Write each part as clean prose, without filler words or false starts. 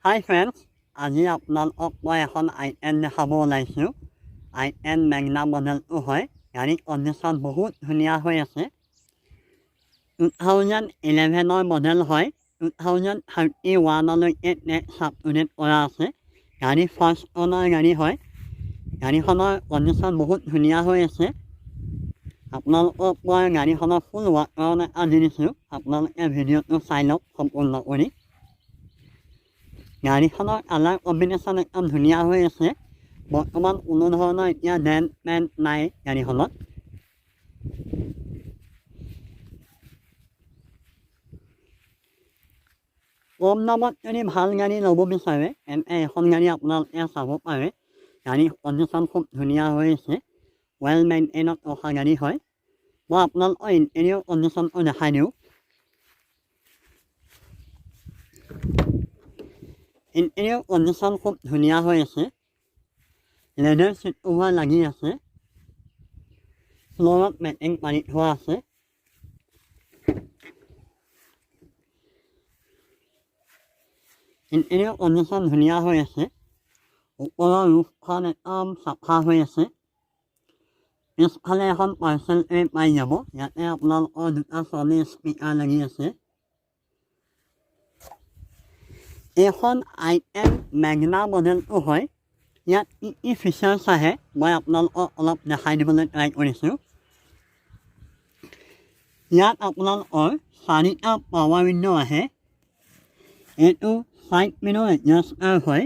হাই friends, আজি আপোনালোকক মই এখন আই 10 দেখাব ওলাইছোঁ। আই 10 মেগনা মডেলটো হয়। গাড়ীৰ কণ্ডিশ্যন বহুত ধুনীয়া হৈ আছে। 2011ৰ মডেল হয়। 2031লৈকে টেক্স আপ টু ডেট কৰা আছে। গাড়ী ফাৰ্ষ্ট অ'নাৰ গাড়ী হয়। গাড়ীখনৰ কণ্ডিশ্যন বহুত ধুনীয়া হৈ আছে। আপোনালোকক মই গাড়ীখনৰ ফুল ৱাক ৰাউণ্ড এটা দি দিছোঁ, আপোনালোকে ভিডিঅ'টো চাই লওক সম্পূৰ্ণ কৰি। গাড়ীখনৰ কালাৰ কম্বিনেশ্যন একদম ধুনীয়া হৈ আছে। বৰ্তমান কোনো ধৰণৰ এতিয়া ডেণ্ট পেণ্ট নাই গাড়ীখনত। কম দামত যদি ভাল গাড়ী ল'ব বিচাৰে, তেন্তে এইখন গাড়ী আপোনালোকে চাব পাৰে। গাড়ীৰ কণ্ডিশ্যন খুব ধুনীয়া হৈ আছে। ৱেল মেইনটেইনত ৰখা গাড়ী হয়। মই আপোনালোকৰ ইণ্টেৰিয়ৰ কণ্ডিশ্যনটো দেখাই দিওঁ। ইণ্টেৰিয়ৰ কণ্ডিশ্যন খুব ধুনীয়া হৈ আছে। লেডাৰ চিট কভাৰ লাগি আছে। ফ্ল'ৰত মেটিং পাৰি থোৱা আছে। ইণ্টেৰিয়ৰ কণ্ডিশ্যন ধুনীয়া হৈ আছে। ওপৰৰ ৰুফখন একদম চাফা হৈ আছে। পিছফালে এখন পাৰ্চেল ট্ৰে পাই যাব। ইয়াতে আপোনালোকৰ দুটা ছনী স্পীকাৰ লাগি আছে। এইখন আই 10 মেগনা মডেলটো হয়। ইয়াত কি কি ফিচাৰ্ছ আহে, মই আপোনালোকক অলপ দেখাই দিবলৈ ট্ৰাই কৰিছোঁ। ইয়াত আপোনালোকৰ চাৰিটা পাৱাৰ উইণ্ড' আহে। এইটো চাইড মিৰৰ এডজাষ্টাৰ হয়।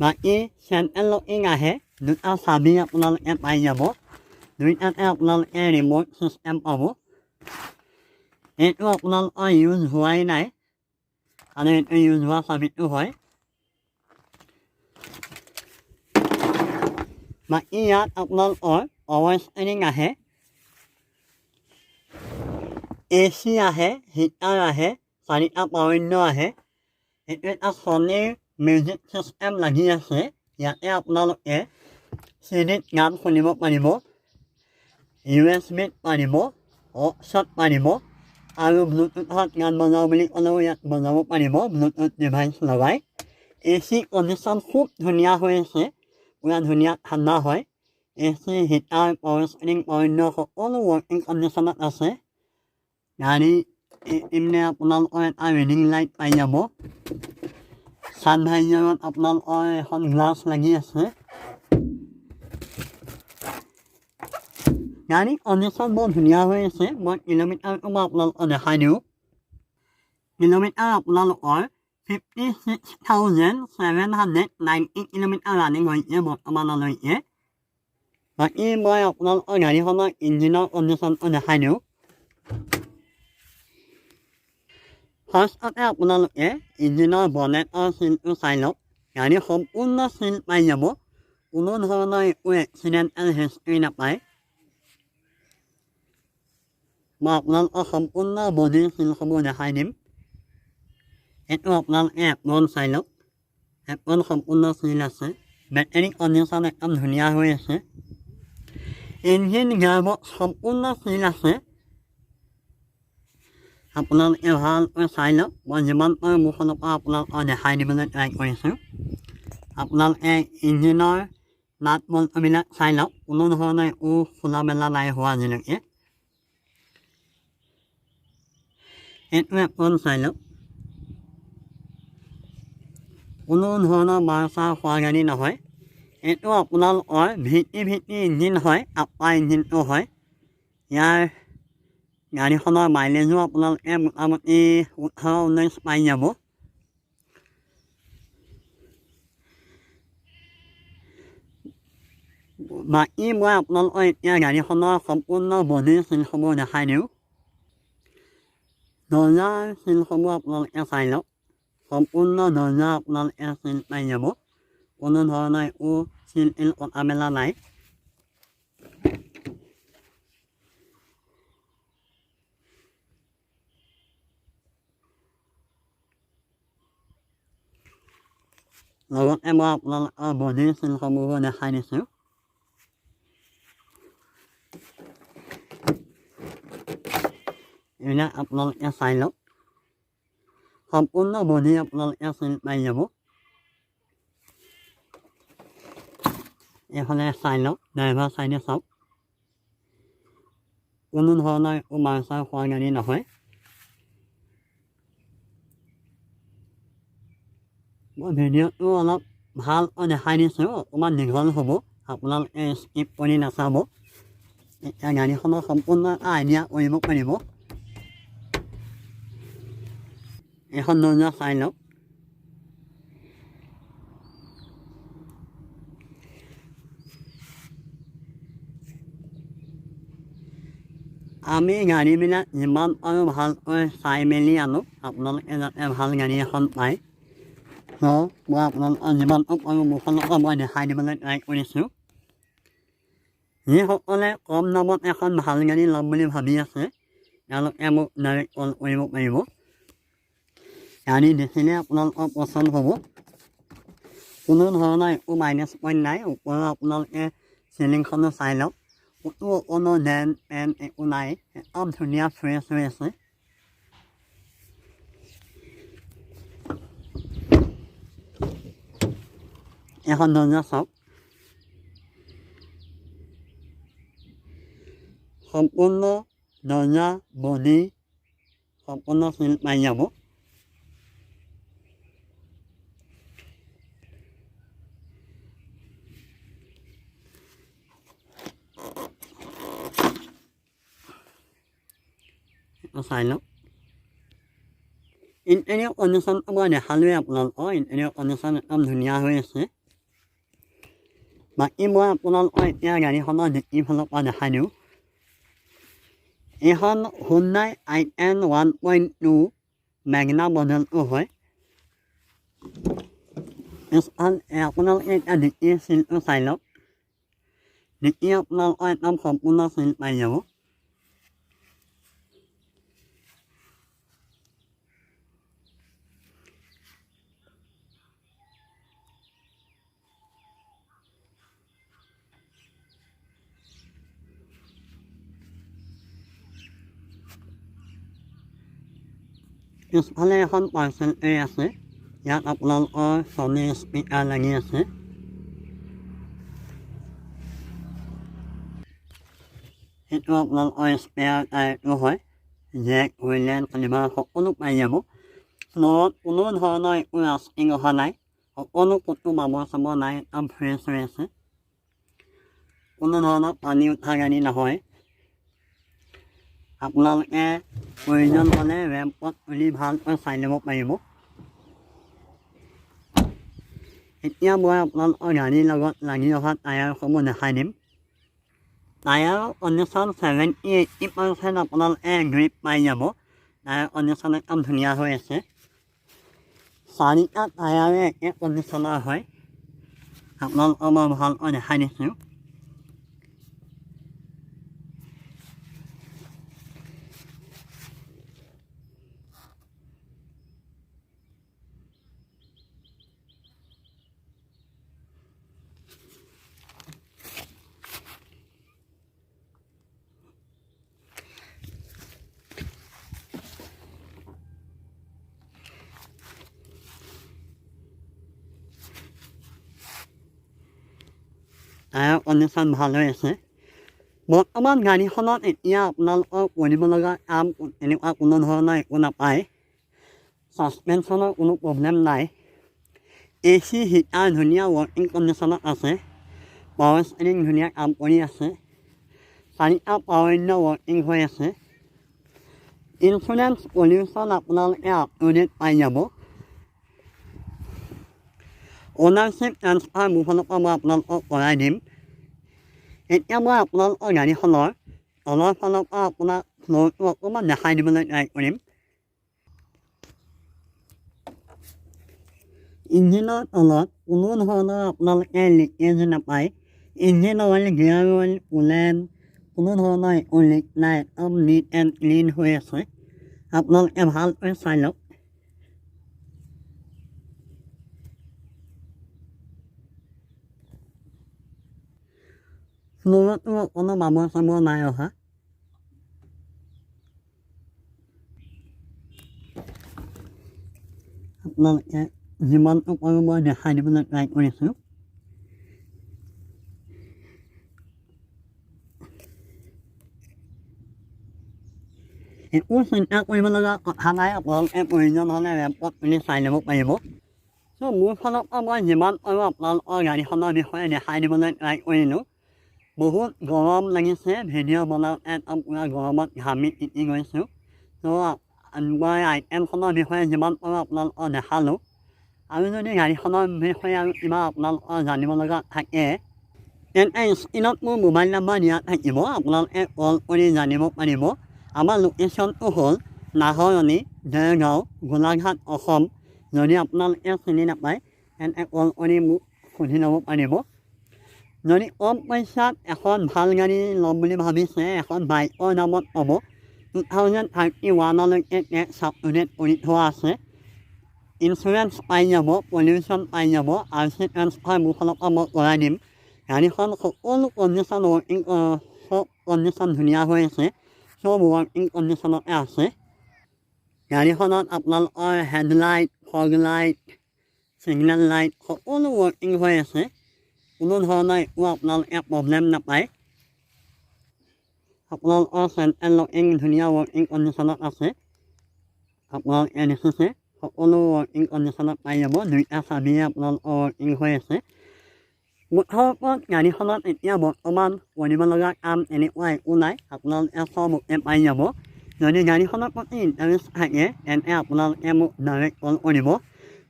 বাকী চেণ্ট্ৰেল লকিং আহে। দুটা চাবি আপোনালোকে পাই যাব। দুইটাতে আপোনালোকে ৰিম'ট চিষ্টেম পাব। এইটো আপোনালোকৰ ইউজ হোৱাই নাই আৰু এইটো ইউজ হোৱা চাবিটো হয়। বাকী ইয়াত আপোনালোকৰ পাৱাৰ ষ্টেৰিং আহে, এ চি আহে, হিটাৰ আহে, চাৰিটা পাৱাৰ উইণ্ড' আহে। এইটো এটা ছনীৰ মিউজিক চিষ্টেম লাগি আছে। ইয়াতে আপোনালোকে চি ডিত গান শুনিব পাৰিব, ইউ এছ বিত পাৰিব, অক্সত পাৰিব আৰু ব্লুটুথত গান বজাওঁ বুলি ক'লেও ইয়াত বজাব পাৰিব ব্লুটুথ ডিভাইচ লগাই। এ চি কণ্ডিশ্যন খুব ধুনীয়া হৈ আছে। পূৰা ধুনীয়া ঠাণ্ডা হয়। A C, heater, power steering, power window' সকলো ৱৰ্কিং কণ্ডিশ্যনত আছে। গাড়ী এইপিনে আপোনালোকৰ এটা ৰিডিং লাইট পাই যাব। ছানভাইজাৰত আপোনালোকৰ এখন গ্লাছ লাগি আছে। গাড়ী কণ্ডিশ্যন বৰ ধুনীয়া হৈ আছে। মই কিলোমিটাৰটো মই আপোনালোকক দেখাই দিওঁ। কিলোমিটাৰ আপোনালোকৰ 56,790 kilometer running হৈছে বৰ্তমানলৈকে। বাকী মই আপোনালোকৰ গাড়ীখনৰ ইঞ্জিনৰ কণ্ডিশ্যনটো দেখাই দিওঁ। ফাৰ্ষ্টতে আপোনালোকে ইঞ্জিনৰ বনেটৰ চিলটো চাই লওক। গাড়ী সম্পূৰ্ণ চিল পাই যাব। কোনো ধৰণৰ একো এক্সিডেণ্টেল হিষ্ট্ৰী নাপায়। মই আপোনালোকৰ সম্পূৰ্ণ বডিৰ চিলসমূহ দেখাই দিম। এইটো আপোনালোকে এপ্ৰন চাই লওক। এপ্ৰন সম্পূৰ্ণ চিল আছে। বেটেৰী কণ্ডিশ্যন একদম ধুনীয়া হৈ আছে। ইঞ্জিন, গিয়াৰবক্স সম্পূৰ্ণ চিল আছে। আপোনালোকে ভালকৈ চাই লওক। মই যিমান পাৰোঁ মোৰ ফালৰ পৰা আপোনালোকক দেখাই দিবলৈ ট্ৰাই কৰিছোঁ। আপোনালোকে ইঞ্জিনৰ নাট বল্টুবিলাক চাই লওক। কোনো ধৰণৰ একো খোলা মেলা নাই হোৱা আজিলৈকে। এইটো এপ্ৰন চাই লওক। কোনো ধৰণৰ মাৰ চাৰ খোৱা গাড়ী নহয়। এইটো আপোনালোকৰ ভি টি ইঞ্জিন হয়, আপ্পা ইঞ্জিনটো হয়। ইয়াৰ গাড়ীখনৰ মাইলেজো আপোনালোকে মোটামুটি 18-19 পাই যাব। বাকী মই আপোনালোকৰ এতিয়া গাড়ীখনৰ সম্পূৰ্ণ বডিৰ চিলসমূহ দেখাই দিওঁ। দৰ্জাৰ চিলসমূহ আপোনালোকে চাই লওক। সম্পূৰ্ণ দৰ্জা আপোনালোকে চিল পাই যাব। কোনো ধৰণৰ একো চিল তিল কটা মেলা নাই। লগতে মই আপোনালোকৰ বডিৰ চিলসমূহো দেখাই দিছোঁ। এইবিলাক আপোনালোকে চাই লওক। সম্পূৰ্ণ বডি আপোনালোকে চিল পাই যাব। এইফালে চাই লওক, ড্ৰাইভাৰ চাইডে চাওক, কোনো ধৰণৰ একো মাৰ চাৰ খোৱা গাড়ী নহয়। মই ভিডিঅ'টো অলপ ভালকৈ দেখাই দিছোঁ, অকণমান দীঘল হ'ব, আপোনালোকে স্কিপ কৰি নাচাব। এতিয়া গাড়ীখনৰ সম্পূৰ্ণ এটা আইডিয়া কৰিব পাৰিব। এইখন দৰ্জা চাই লওক। আমি গাড়ীবিলাক যিমান পাৰোঁ ভালকৈ চাই মেলি আনো, আপোনালোকে যাতে ভাল গাড়ী এখন পায়। চ' মই আপোনালোকক যিমানটো পাৰোঁ মোৰ ফালৰ পৰা মই দেখাই দিবলৈ ট্ৰাই কৰিছোঁ। যিসকলে কম দামত এখন ভাল গাড়ী ল'ম বুলি ভাবি আছে, তেওঁলোকে মোক ডাইৰেক্ট কল কৰিব পাৰিব। গাড়ী দেখিলে আপোনালোকৰ পচন্দ হ'ব, কোনো ধৰণৰ একো মাইনাছ পইণ্ট নাই। ওপৰৰ আপোনালোকে চিলিংখনো চাই লওক, ক'তো অকণো ডেন পেন একো নাই, একদম ধুনীয়া ফ্ৰেছ হৈ আছে। এখন দৰ্জা চাওক, সম্পূৰ্ণ দৰ্জা বডি সম্পূৰ্ণ চিল পাই যাব। চাই লওক। ইণ্টেৰিয়ৰ কণ্ডিশ্যনটো মই দেখালোৱে আপোনালোকক, ইণ্টেৰিয়ৰ কণ্ডিশ্যন একদম ধুনীয়া হৈ আছে। বাকী মই আপোনালোকক এতিয়া গাড়ীখনৰ ডিক্কি ফালৰ পৰা দেখাই দিওঁ। এইখন Hyundai i10 1.2 Magna মডেলটো হয়। আপোনালোকে এতিয়া ডিক্কি চিলটো চাই লওক, ডিক্কি আপোনালোকৰ একদম সম্পূৰ্ণ চিল পাই যাব। পিছফালে এখন পাৰ্চেল ট্ৰে আছে, ইয়াত আপোনালোকৰ ছনী স্পীকাৰ লাগি আছে। সেইটো আপোনালোকৰ স্পেয়াৰ টায়াৰটো হয়, জেক, হুইলেন, লিভাৰ সকলো পাই যাব। ফ্ল'ৰত কোনো ধৰণৰ একো ৰাষ্টিং অহা নাই, সকলো ক'তো বাব চাব নাই, একদম ফ্ৰেছ হৈ আছে। কোনো ধৰণৰ পানী উঠা গাড়ী নহয়। আপোনালোকে প্ৰয়োজন হ'লে ৰেম্পত তুলি ভালকৈ চাই ল'ব পাৰিব। এতিয়া মই আপোনালোকৰ গাড়ীৰ লগত লাগি অহা টায়াৰসমূহ দেখাই দিম। টায়াৰৰ কণ্ডিশ্যন 70-80% আপোনালোকে গ্ৰিপ পাই যাব। টায়াৰ কণ্ডিশ্যন একদম ধুনীয়া হৈ আছে। চাৰিটা টায়াৰে একে কণ্ডিশ্যনৰ হয়, আপোনালোকক মই ভালকৈ দেখাই দিছোঁ। টায়াৰ কণ্ডিশ্যন ভাল হৈ আছে। বৰ্তমান গাড়ীখনত এতিয়া আপোনালোকৰ কৰিব লগা কাম এনেকুৱা কোনো ধৰণৰ একো নাপায়। ছাছপেনশ্যনৰ কোনো প্ৰব্লেম নাই। এ চি হিটাৰ ধুনীয়া ৱৰ্কিং কণ্ডিশ্যনত আছে। পাৱাৰ ষ্টেৰিং ধুনীয়া কাম কৰি আছে। চাৰিটা পাৱাৰ উইণ্ড' ৱৰ্কিং হৈ আছে। ইঞ্চুৰেঞ্চ পলিউশ্যন আপোনালোকে আপ টু ডেট পাই যাব। অ'নাৰশ্বিপ ট্ৰান্সফাৰ মোৰ ফালৰ পৰা মই আপোনালোকক কৰাই দিম। এতিয়া মই আপোনালোকৰ গাড়ীখনৰ তলৰ ফালৰ পৰা আপোনাক ফ্ল'ৰটো অকণমান দেখাই দিবলৈ ট্ৰাই কৰিম। ইঞ্জিনৰ তলত কোনো ধৰণৰ আপোনালোকে লিকেজ নাপায়। Engine oil, gear oil, coolant কোনো ধৰণৰ একো লিক নাই, একদম নিট এণ্ড ক্লিন হৈ আছে। আপোনালোকে ভালকৈ চাই লওক। ফ্ল'ৰতো অকণো বামৰ চামৰ নাই অহা। আপোনালোকে যিমানটো পাৰোঁ মই দেখাই দিবলৈ ট্ৰাই কৰিছোঁ। একো চিন্তা কৰিব লগা কথা নাই, আপোনালোকে প্ৰয়োজন হ'লে ৰেম্পত তুলি চাই ল'ব পাৰিব। চ' মোৰ ফালৰ পৰা মই যিমান পাৰোঁ আপোনালোকৰ গাড়ীখনৰ বিষয়ে দেখাই দিবলৈ ট্ৰাই কৰিলোঁ। বহুত গৰম লাগিছে, ভিডিঅ' বনাওঁতে একদম পূৰা গৰমত ঘামি তিতি গৈছোঁ। চ' মই আইটেমখনৰ বিষয়ে যিমান পাৰোঁ আপোনালোকক দেখালোঁ। আৰু যদি গাড়ীখনৰ বিষয়ে আৰু কিবা আপোনালোকৰ জানিব লগা থাকে, তেন্তে স্ক্ৰীণত মোৰ মোবাইল নাম্বাৰ দিয়া থাকিব, আপোনালোকে কল কৰি জানিব পাৰিব। আমাৰ লোকেশ্যনটো হ'ল নাহৰণি, দেৰগাঁও, গোলাঘাট, অসম। যদি আপোনালোকে চিনি নাপায়, তেন্তে কল কৰি মোক সুধি ল'ব পাৰিব। যদি কম পইচাত এখন ভাল গাড়ী ল'ম বুলি ভাবিছে, এখন বাইকৰ দামত পাব। 2031লৈকে টেক্স আপ টু ডেট কৰি থোৱা আছে। ইঞ্চুৰেঞ্চ পাই যাব, পলিউশ্যন পাই যাব, আৰ চি ট্ৰেন্সফাৰ মোৰ ফালৰ পৰা মই কৰাই দিম। গাড়ীখন সকলো কণ্ডিশ্যন ৱৰ্কিং, চব কণ্ডিশ্যন ধুনীয়া হৈ আছে, চব ৱৰ্কিং কণ্ডিশ্যনতে আছে। গাড়ীখনত আপোনালোকৰ headlight, fog light, signal light সকলো ৱৰ্কিং হৈ আছে। কোনো ধৰণৰ একো আপোনালোকে প্ৰব্লেম নাপায়। আপোনালোকৰ চেণ্ট্ৰেল লকিং ধুনীয়া ৱৰ্কিং কণ্ডিশ্যনত আছে। আপোনালোকে দেখিছে, সকলো ৱৰ্কিং কণ্ডিশ্যনত পাই যাব। দুইটা চাবিয়ে আপোনালোকৰ ৱৰ্কিং হৈ আছে। মুঠৰ ওপৰত গাড়ীখনত এতিয়া বৰ্তমান কৰিব লগা কাম এনেকুৱা একো নাই, আপোনালোকে চব অ'কে পাই যাব। যদি গাড়ীখনৰ প্ৰতি ইণ্টাৰেষ্ট থাকে, তেন্তে আপোনালোকে মোক ডাইৰেক্ট কল কৰিব।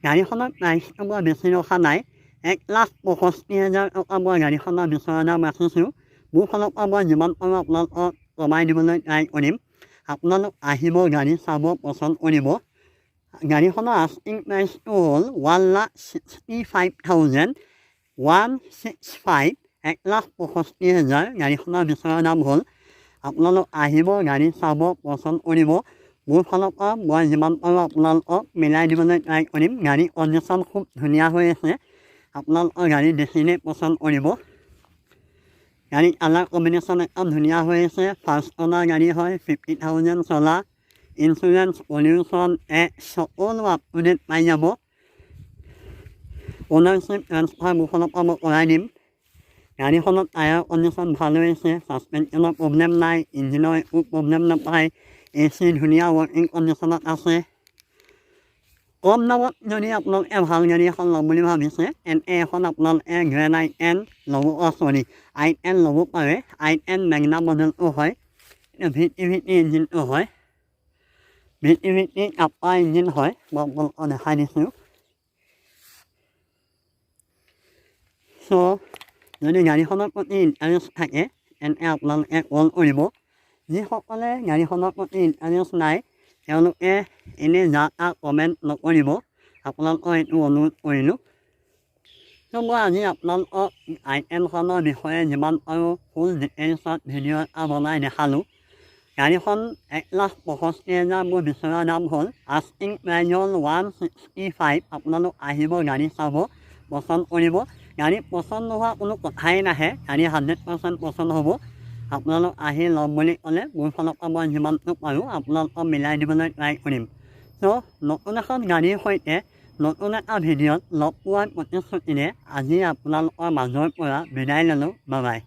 গাড়ীখনৰ প্ৰাইচটো মই বেছি ৰখা নাই, 1,65,000 টকা মই গাড়ীখনৰ বিচৰা দাম ৰাখিছোঁ। মোৰ ফালৰ পৰা মই যিমান পাৰোঁ আপোনালোকক কমাই দিবলৈ ট্ৰাই কৰিম। আপোনালোক আহিব, গাড়ী চাব, পচন্দ কৰিব। গাড়ীখনৰ আস্কিং প্ৰাইচটো হ'ল 1,65,000, 165, 1,65,000 গাড়ীখনৰ বিচৰা দাম হ'ল। আপোনালোক আহিব, গাড়ী চাব, পচন্দ কৰিব। মোৰ ফালৰ পৰা মই যিমান পাৰোঁ আপোনালোকক মিলাই দিবলৈ ট্ৰাই কৰিম। গাড়ী কণ্ডিশ্যন খুব ধুনীয়া হৈ আছে, আপোনালোকৰ গাড়ী দেখিলেই পচন্দ কৰিব। গাড়ী কালাৰ কম্বিনেশ্যন একদম ধুনীয়া হৈ আছে। ফাৰ্ষ্ট অনাৰ গাড়ী হয়, 50,000 চলা, ইঞ্চুৰেঞ্চ, পলিউশ্যন, টেক্স সকলো আপ টু ডেট পাই যাব। অ'নাৰশ্বিপ ট্ৰেন্সফাৰ মোৰ ফালৰ পৰা মই কৰাই দিম। গাড়ীখনত টায়াৰ কণ্ডিশ্যন ভাল হৈ আছে, ছাছপেনশ্যনৰ প্ৰব্লেম নাই, ইঞ্জিনৰ একো প্ৰব্লেম নাপায়, এ চি ধুনীয়া ৱৰ্কিং কণ্ডিশ্যনত আছে। কম দামত যদি আপোনালোকে ভাল গাড়ী এখন ল'ম বুলি ভাবিছে, তেন্তে এখন আপোনালোকে গ্ৰেণ্ড আই টেন ল'ব, চৰি, আই টেন ল'ব পাৰে। আই টেন মেগনা মডেলটো হয়, ভি টি ইঞ্জিনটো হয়, ভি টি কাপ্পা ইঞ্জিন হয়। মই আপোনালোকক দেখাই দিছোঁ। চ' যদি গাড়ীখনৰ প্ৰতি ইণ্টাৰেষ্ট থাকে, তেন্তে আপোনালোকে কল কৰিব। যিসকলে গাড়ীখনৰ প্ৰতি ইণ্টাৰেষ্ট নাই, তেওঁলোকে এনেই যা তা কমেণ্ট নকৰিব, আপোনালোকক এইটো অনুৰোধ কৰিলোঁ। চ' মই আজি আপোনালোকক আই টেনখনৰ বিষয়ে যিমান পাৰোঁ ফুল ডিটেইলছত ভিডিঅ' এটা বনাই দেখালোঁ। গাড়ীখন 1,65,000 মোৰ বিচৰা দাম হ'ল, আস্কিং প্ৰাইচ হ'ল 165। আপোনালোক আহিব, গাড়ী চাব, পচন্দ কৰিব। গাড়ী পচন্দ নোহোৱা কোনো কথাই নাহে, গাড়ী 100% পচন্দ হ'ব। আপোনালোক আহি ল'ম বুলি ক'লে মোৰ ফালৰ পৰা মই যিমানটো পাৰোঁ আপোনালোকক মিলাই দিবলৈ ট্ৰাই কৰিম। চ' নতুন এখন গাড়ীৰ সৈতে নতুন এটা ভিডিঅ'ত লগ পোৱাৰ প্ৰতিশ্ৰুতিৰে আজি আপোনালোকৰ মাজৰ পৰা বিদায় ল'লোঁ। Bye bye.